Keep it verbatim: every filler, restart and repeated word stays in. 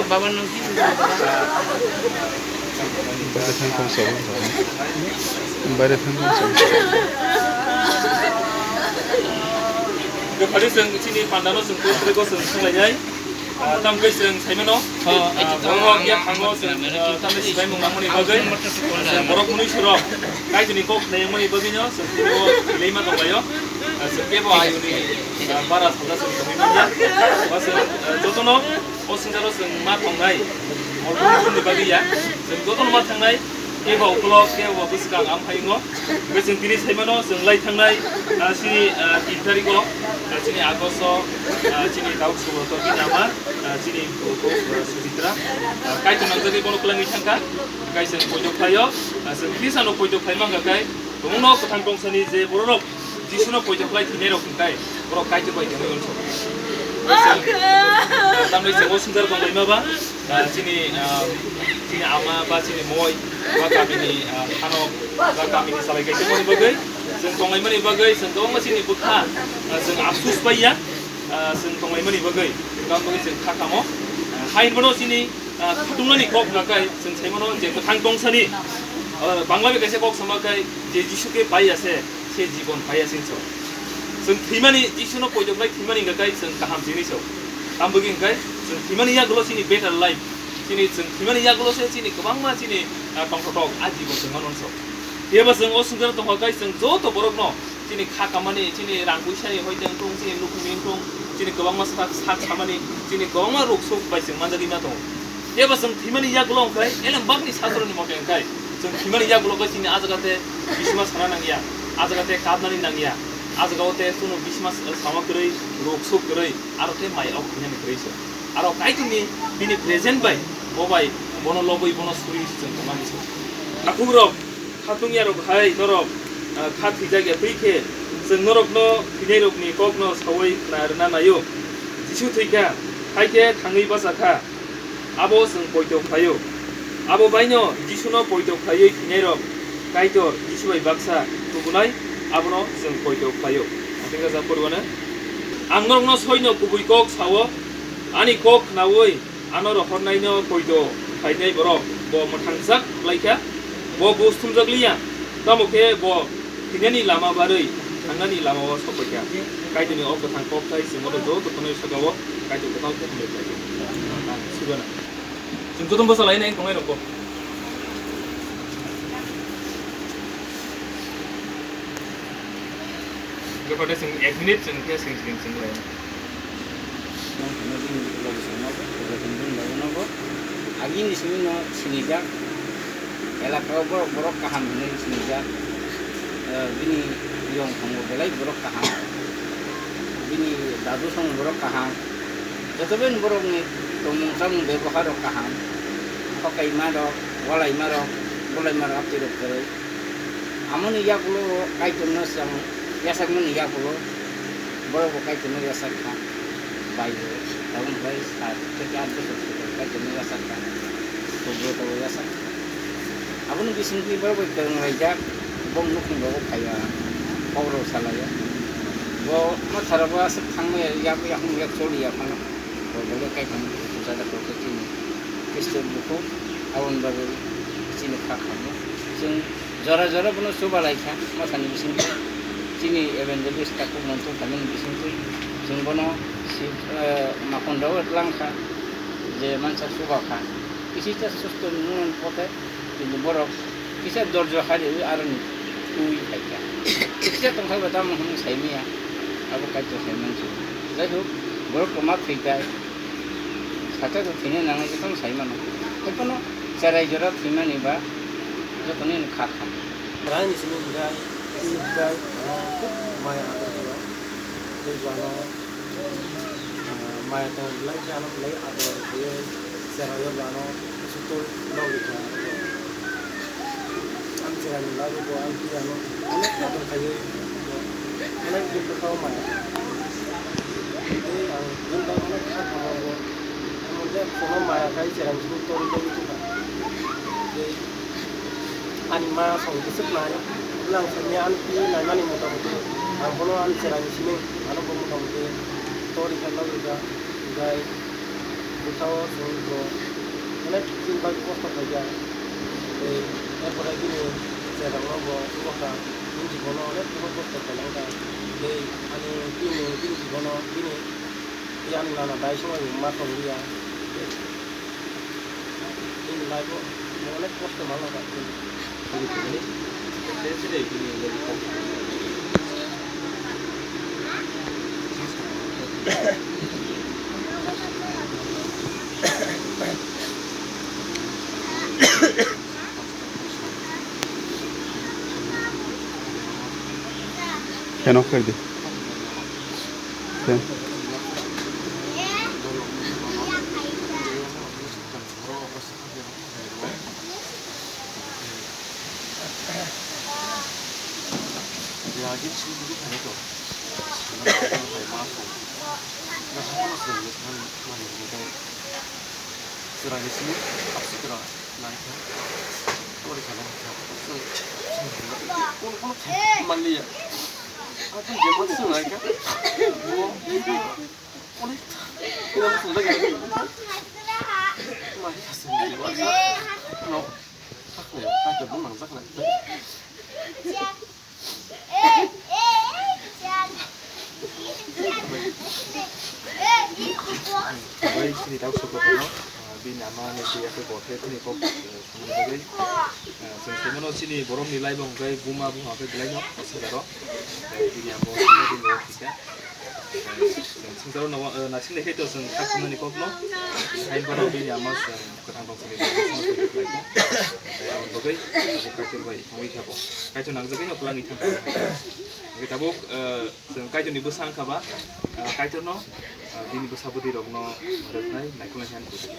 Baba nang. Bwkhani chwng chini pandano chwng twi twi ko chwng swnglainai. Ah, tamo khe chwng saimano. Ah, borok ya thango chwng, ah, tamni sibaimung nangmani bagwi. Chwng borok mwnwi surok. Kaitorni kok khnayungmani bagwino chwng twibo leima tonglaio. Ah, chwng kebo ayuni, ah, bara salda chwng tongwi manya. Ba chwng, ah, jotono o swngcharo chwng ma tongnai. Olboni bagwi ya. Chwng jotono ma thangnai. Kebo ukolog, kebo bwskang am phaingo. Hwnkhe chwng tini saimano chwng lai thangnai, ah, chini, ah, tin tarikh o, ah, chini August o, ah, chini Daud Subrata bini ama, ah, chini bukhuk, ah, Sujitra, ah, kaitor nangjagwi bono kwlangwi thangkha. Hwnkhe chwng poito khlaio, ah, chwng Khristano poito khlai mankha khe, bumungno kwthang tongsani je bororok Jisuno poito khlai thwinairok hwnkhe borok Kaitor bai tongwi uansukha. Tamni chwng o swngchar tonglaima ba, ah, chini, ah, chini ama ba chini moi ba kamini, ah, thanok ba kamini salai kaisa mani bagwi chwng tonglaimani bagwi chwng kwbangma chini bwkha, ah, chwng afsus paiya, ah, chwng tonglaimani bagwi, tamo bagwi chwng kha kamo, ah, hain bono chini Ah, khatungnani kok hwnkha khe chwng sai mano je kwthang tongsani, ah, Bangla bai kaisa kok sama khe je Jisu ke pai ase, se jibon pai ase hinwi sao. Chwng thwimani, Jisuno poito khlai thwimani hwnkha khe chwng kaham se hinwi sao. Tamo bagwi hwnkha khe chwng thwimani yagulo chini better life, chini chwng thwimani yagulo se chini kwbangma chini, ah, tongthotok a jibon chwng mano hinwi sao. Phiya ba chwng o swngcharo tongkha khe chwng joto borokno chini kha kamani, chini rang puisani hoi tong thung, chini nukhungni wng thung, chini kwbangma sak, sak samani, chini kwbangma ruk suk bai chwng manjagwi ma tongo. Eba chwng thwimani yagulo hwnkhe, elem bakni sastroni mote hwnkhe, chwng thwimani yagulo khe chini ah jaga te bisima sana nangya, ah jaga te kapnani nangya, ah jaga o te chwngno bisima sama kwrwi, ruk suk kwrwi, aro khe mai ok hinani kwrwi se. Aro Kaitorni bini present bai, bo bai, bono lobwi, bono suri chwng tongmani se. Takhukrok, khatung yarok hai norok, ah, kha thwijak ya twi khe, chwng norokno thwinairokni kokno saui khna rwna naio. Jisu thwi kha, hai khe thangwi bacha kha, abo chwng poito khlaio. Abo baino Jisuno poito khlaiwi thwinairok Kaitor Jisu bai baksa tubunai, abono chwng poito khlaio. Ang thengkha jak poriwano. Ang norokno soino kubui kok sao, ani kok khnaui, ano rohornaino poito khlainai borok, bo mwthangjak lai kha, bo buj thumjak liya, tamo khe bo thwinani lama barwi thangnani lamao sokpai kha. Kaitorni o kwthang kok tai chwng bono joto tonwi sakao Kaitor kwtal khe hambai khlai kha. Sugana. Chwng joto bwsa lainai tongnai rokbo. Hwnkhe phaikhe chwng ek minute chwng khe chwng chwng chwng lai. Nang phano bini logi songno bo, logi songno bo nogo. Agini simi no sinijak. Elaka o borok, borok kaham hinwi sinijak. Eh, bini yong thango belai borok kaham. Bini dadu song borok kaham. Joto ben borokni tongmung chamung bebohar rok kaham. Hokaima rok, walaima rok, bolaima rok, amtwi rok kwrwi. Amoni yagulo Kaitorno chwng yachakmani yagulo, borokbo Kaitorno yachak kha, baibo, tabuk bai sat theke aat bosor sijak Kaitorno yachak kha, kubro tabo yachak kha. Aboni bisingtwi borok bai kwrwng laijak, bok nukhung rogo phaiya, kokrok salaio. Bo mwtharabo aswk thangmaya, yak yakung yak choliya phano, bo belai Kaitorno buchajak rok khe chini Khristo bukhuk, aboni bagwi chini kha khamu. Chwng Jora jora bono chuba lai kha, mwthani bisingtwi. Chini evangelist takhuk mantun tangmani bisingtwi. Chwng bono si, eh, makhon rw tlang kha, je mansa chuba kha. Kisisa susto nungnani pothe, kintu borok kisa dorjo hariwi aroni twi phai kha. Kisa tongthai bo tamo hwnwi sai manya, abo Kaitor sai mansi. Jai hok, borok kwma thwi kha, saka khe thwina nangnai, jotoni sai mano. Hai phano cherai jora thwimani ba jotoni kha kha. Raini simi bwrai, bwrai, ano khub maya ador khaio. Tei bo ano, ah, maya tong belai khe ano belai ador khaio, cheraio bo ano sutur nogwi kha. Ang cheraini bagwi bo ang twi ano onek ador khaio, onek dukhu kha o maya. Tei ang bini bagwi onek kha kha bo, omo je phone o maya khai cheraini bagwi torwi torwi tongkha. Tei Ani ma song bwswk nai, bwlang songni ani twi naimani mota moti Ang bono ani chwraini simi, ano bo mota moti tori khe nw rijak, hwnkhe bwsao chwng bo onek chini bagwi kosto khaijak. Tei er pore bini chwraino bo wngkha, bini jibono onek kosto khailangkha. Tei ani bini, bini jibono bini, ani nana dai songwi ma tongliya. Bini life-o onek kosto manlangkha. Fan off कर दे। Fan। Chwraini simi hapsi kwrwi naikha. Tori kha nang kha. Chwng, chwng, chwng, kono, kono khe manliya. Ang khe jemon chwng naikha. Bo, bo, onek khe chwng naikha. Mani kha chwng naikha. No. Hakhe, hakhe bo nangjak nai. Bai chini tau soko tono, ah, bini ama ni twi yakui bo khe bini kok, eh, samani bagwi, eh, chwng saimano chini borok ni lai bo hwnkhe buma buma khe belai no sajaro, eh, bini abo samani bagwi kisa. Chwng swngjaro no, eh, naising naikhe to chwng khak swngnani kokno. Hai borok bini ama chwng kwthang tong sani bagwi. Aboni bagwi abo Kaitor bai thangwi kha bo. Kaitor nangjagwi no kwlangwi thang kha. Hwnkhe tabuk, eh, chwng Kaitorni bwsa wngkha ba, eh, Kaitorno, eh, bini bwsa bwtwi rokno rwknai naikolnai khe ani kuchuk.